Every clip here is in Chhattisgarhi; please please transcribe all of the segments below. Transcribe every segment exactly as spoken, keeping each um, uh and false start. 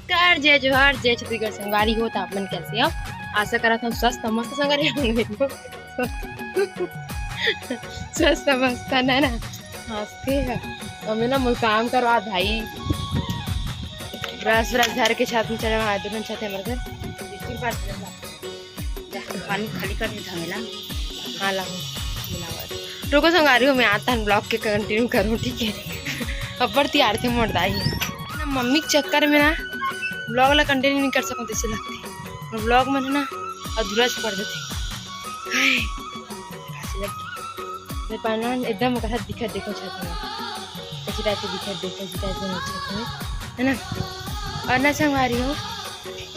नमस्कार, जय जोहार, जय छत्तीसगढ़ संगवारी हो। त आप मन कैसे हो? आशा करत हूँ स्वस्थ मस्त संगवारी हो। स्वस्थ मस्त है ना? हंसते हैं। हमें ना मुझे काम करवा भाई, ब्रश ब्रश धर के छत में चले, वहाँ दुल्हन छत है हमारे घर। पानी खाली कर दे झमेला। हाँ, लाओ। रुको संगवारी हो, मैं आता हूँ, vlog के continue करूँ, ठीक है? अब्बड़ तियार थे मोर दाई। ना मम्मी के चक्कर में ना vlog ला continue नहीं कर सकूँ, जैसे लगते vlog में ना अधूरा छोड़ देते। हाय, मैं पाना एकदम ओकर साथ दिखत देखो छत में, ऐसी टाइप से दिखत देखो, ऐसी टाइप से छत में, है ना? और ना संगवारी हो,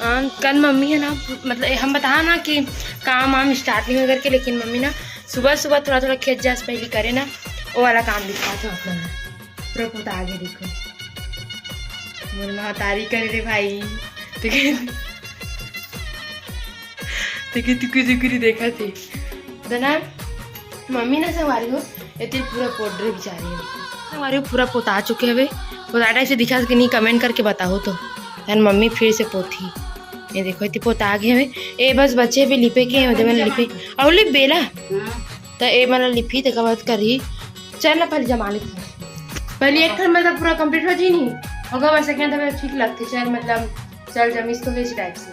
अम, कल मम्मी है ना, मतलब, हम बता ना कि काम वाम स्टार्ट नहीं हो करके, लेकिन मम्मी ना सुबह सुबह थोड़ा थोड़ा खेत जास पहली करे ना, वो वाला काम दिखा था अपना। पूरा पोता आगे देखो, मोर महतारी करे रे भाई। ठीक है, देखिए टुकड़ी टुकड़ी देखा थी। दना मम्मी ना संगवारी हो, ये तेल पूरा पोत रही बेचारी है। संगवारी हो, पूरा पोता चुके हवे। पोता टाइप से दिखा कि नहीं, कमेंट करके बताओ तो। यार मम्मी फिर से पोती। ये देखो, इतनी पोता आगे हवे। ए बस बचे भी लिपे के, ओदे मन लिपे। और लिप बेला। हाँ। तो ए मन लिपी, तेकर बाद करी। चल ना, पहले जमा लेते हैं। पहले एक ठन मतलब पूरा कंप्लीट हो जी नहीं। होगा बस सेकंड, तब ठीक लगते। चल मतलब चल जमीस तो इस टाइप से।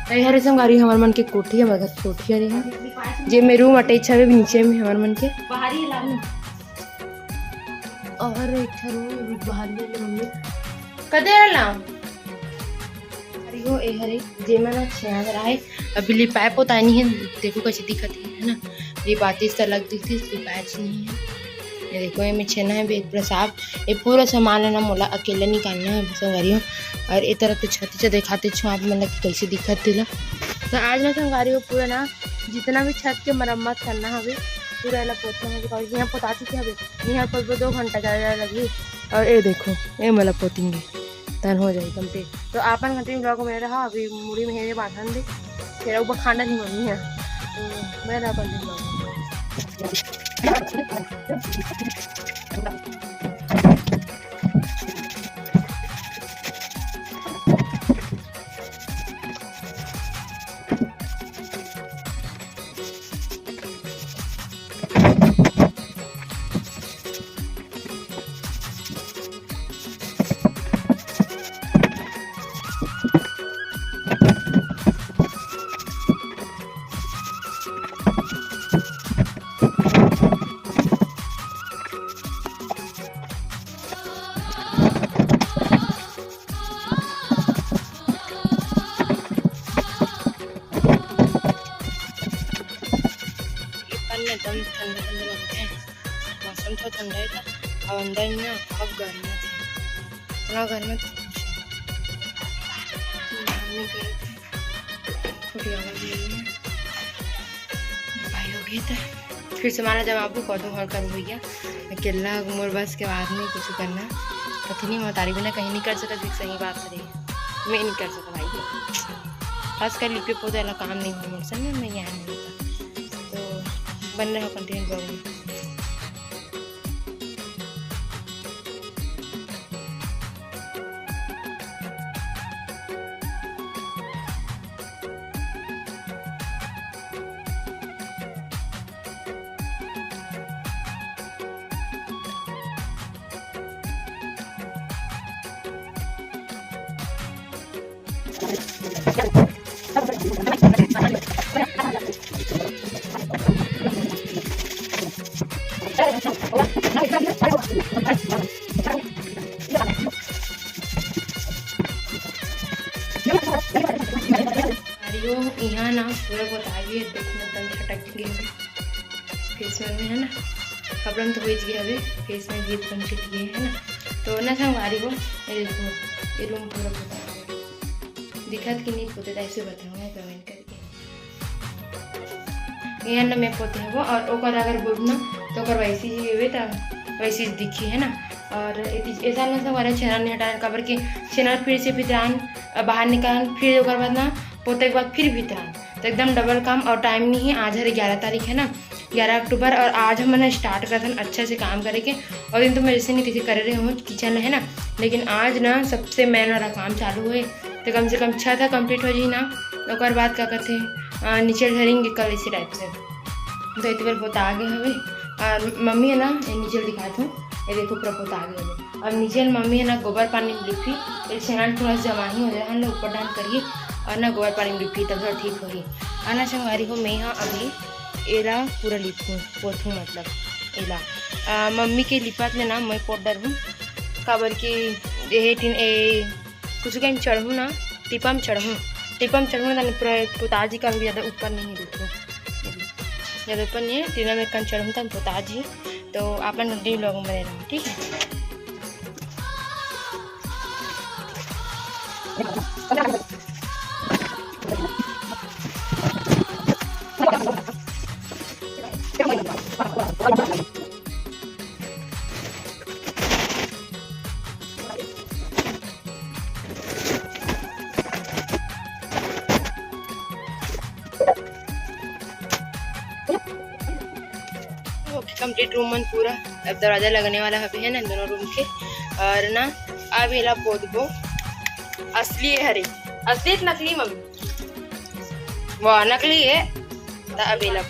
तो ये हरे संगवारी हमर मन के कोठी, हमर घर के कोठी हरे हैं। जे में रूम अटैच हवे नीचे में हमर मन के। बाहरी लाओ। और एक ठो रूम बाहरी ले मम्मी। कदे लाओ? अरे हो, ए हरे, जे मन छेना घर आए, अभी लिपाए पोताए नहीं है, देखो कैसे दिखत है, है ना? लिपातीस त अलग दिखतीस, लिपाए नहीं है। ये देखो, ये में छेना है, बेग पूरा साफ। ये पूरा सामान है ना, मोला अकेले निकालना है, संगवारी हो। और ये तरफ तो छत से दिखाते छो आप मन ला कि कैसे दिखत तेला। तो आज ना संगवारी हो, पूरा ना जितना भी छत के मरम्मत करना हवे, पूरा एला पोतना हवे। और यहाँ पोताती के हवे, यहाँ पर दो घंटा ज़्यादा लगही। और ये देखो, ये मोला पोतेंगे, तन हो जाए कंप्लीट। तो आपन घंटे vlog में रहा, अभी मुड़ी में हेरे बांधन दे, फिर ऊपर खाना नहीं मम्मी है, तो मैं रहा अपन vlog में। ये पानी एकदम ठंडा ठंडा लगता है, मौसम थोड़ा ठंडा है था, और अंदर में ना बहुत गर्मी थी, इतना गर्मी था कुछ नहीं। मम्मी गए थे, छोटी वाला भी नहीं है। भाई हो गए थे, फिर से मारा जब आपको कौतुक हल करूँ भैया, अकेला मोर बस के बाद में कुछ करना कठिन ही महतारी बिना कहीं नहीं कर सकत, एक सही बात रही, मैं नहीं कर सकता भाई। खास कर लिपे पोते वाला काम नहीं हो मोर से, मैं यहाँ नहीं होता। तो बन रहे हो कंटिन्यू ब्लॉग में। अरे यो, यहाँ ना पूरा पोता गया, देखो एकदम छटक गया है फेस में, है ना? कपड़ा में तो हो ही गया हवे, फेस में भी एकदम छिट गया है ना। तो ना संगवारी हो, ये देखो, ये रूम पूरा पोता गया। दिखत कि नहीं पोते, ऐसे बताओ कमेंट करके। ये ना मैं पोते हबो, और ओकर अगर बोलबो ना, तो ओकर वैसे ही हुए, त वैसे ही दिखी, है ना। और एती-, ऐसा ना संगवारी, छेना नहीं हटाना, काबर के छेना फिर से भीतरान, अ, बाहर निकालन, फिर ओकर बाद ना पोते के बाद फिर भीतरान, तो एकदम डबल काम। और टाइम नहीं है, आज हर ग्यारह तारीख है ना, ग्यारह अक्टूबर, और आज हमन स्टार्ट करथन अच्छा से काम करे के। और दिन तो मैं जैसे नहीं तैसे करे रहे हूँ किचन है ना, लेकिन आज ना सबसे मेन वाला काम चालू है, तो कम से कम छत ह complete हो जाही ना, ओकर बाद का कहथे, अ, नीचे ल धरेंगे कल इसी type से। तो इतनी बार पोता आगे हवे। और मम्मी है ना, ये नीचे ल दिखात हूँ, ये देखो पूरा पोता आगे हवे। अब नीचे ल मम्मी है ना गोबर पानी में लिपी, ये छेना ल थोड़ा जमाही हो जाए, हम लोग ऊपर डाल करिए और ना गोबर पानी में लिपी, तब थोड़ा ठीक होही। और ना संगवारी हो, मैं हा अभी एला पूरा लिपहूँ, पोतहूँ मतलब एला। अ, मम्मी के लिपत में ना मैं पोत डरहूँ, काबर कि ये टिन-, ए, कुछ कहीं चढ़हूँ ना, टिपा में चढ़हूँ, टिपा में चढ़हूँ ना, तनी पूरा पोता जी का भी ज़्यादा ऊपर नहीं है, देखो, ज़्यादा ऊपर नहीं है, टिना में कहीं चढ़हूँ तब पोता जी। तो आप मन continue vlog में बने रहो, ठीक है। ओके, complete रूम मन पूरा। अब दरवाजा लगने वाला हवे है ना दोनों रूम के। और ना अब एला पोतबो। असली हरे, असली त नकली मम्मी? वाह, नकली है। त अब एला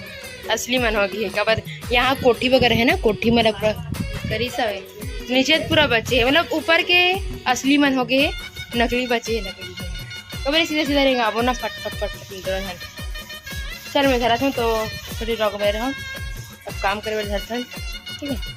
असली मन हो गई है। काबर यहाँ कोठी वगैरह है ना, कोठी में पूरा करी सब है। नीचे त पूरा बचे है, मतलब ऊपर के असली मन हो गए है, नकली बचे है, नकली। तो बोले सीधा सीधा रहेगा, अब ना फट फट फट फट निकल है। चल मैं धरत हूँ तो थोड़ी रोक में रहूँ, अब काम करे बर धरत हूँ, ठीक है।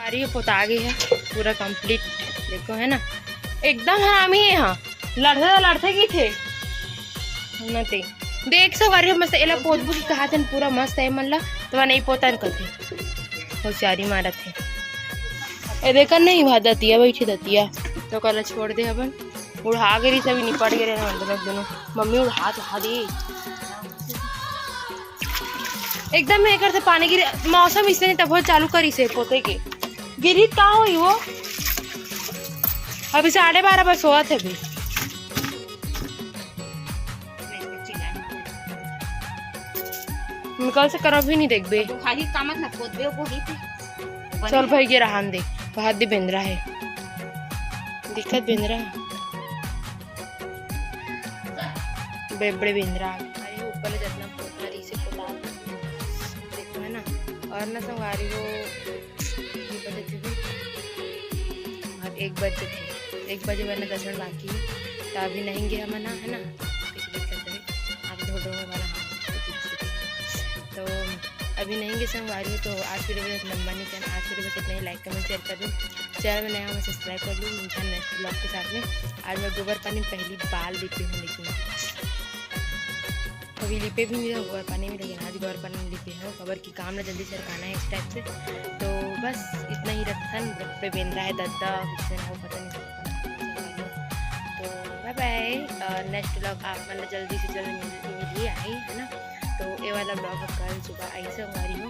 अरे, ये पोता गई है पूरा complete, देखो है ना, एकदम हरामी है। हाँ, लड़थे तो लड़थे की थे न ते। देख सो अरे मस्त एला पोतबू की कहा थे पूरा मस्त है मन ला, तो नहीं पोतन कथे, होशियारी मारत है। ए देखा नहीं भात दतिया बैठी दतिया, तो कल छोड़ दे अपन। उड़ा गिरी सभी निपट गए रहे दोनों दोनों। मम्मी उड़ा हाथ उठा दी। एकदम में एकर से पानी गिरे, मौसम इसने तब चालू करी से पोते के। गिरी का होई वो? अभी साढ़े बारह बजे सोवत है अभी। निकल से करब भी नहीं देखबे। तो खाली कामत ना पोतबे, वो ही थे। चल भाई, ये रहन दे, बहुत दी बेंदरा है, दिक्कत बेंदरा है। बड़े बड़े बेंदरा आ गए। अरे ऊपर ले जितना पोता रही से पोता दे। देखो है ना, और ना संगवारी हो, ये बजे थे भी, और एक बजे थे, एक बजे वरना दस मिनट बाकी है, तो अभी नहीं गए हम ना, है ना, कुछ दिक्कत है, आप धो दो हमारा हाथ। तो अभी नहीं गए संगवारी हो, तो आज की video लंबा नहीं करना, आज की video बस इतना ही। Like, comment, share कर दो, channel में नया हो subscribe कर दो, मिलता है next vlog के साथ में। आज मैं गोबर पानी पहली बार लेती हूँ, लेकिन कभी लिपे भी नहीं रहो गोबर पानी में, लेकिन आज गोबर पानी में लिपे हो, खबर की काम ना जल्दी सरकाना है इस type से। तो बस इतना ही रखन, पे बेंदरा है दद्दा, उससे ना हो पता नहीं। तो bye bye, और next vlog आप मतलब जल्दी से जल्दी मिल, मिलिए आई, है ना। तो ये वाला vlog अब कल सुबह आई संगवारी हो।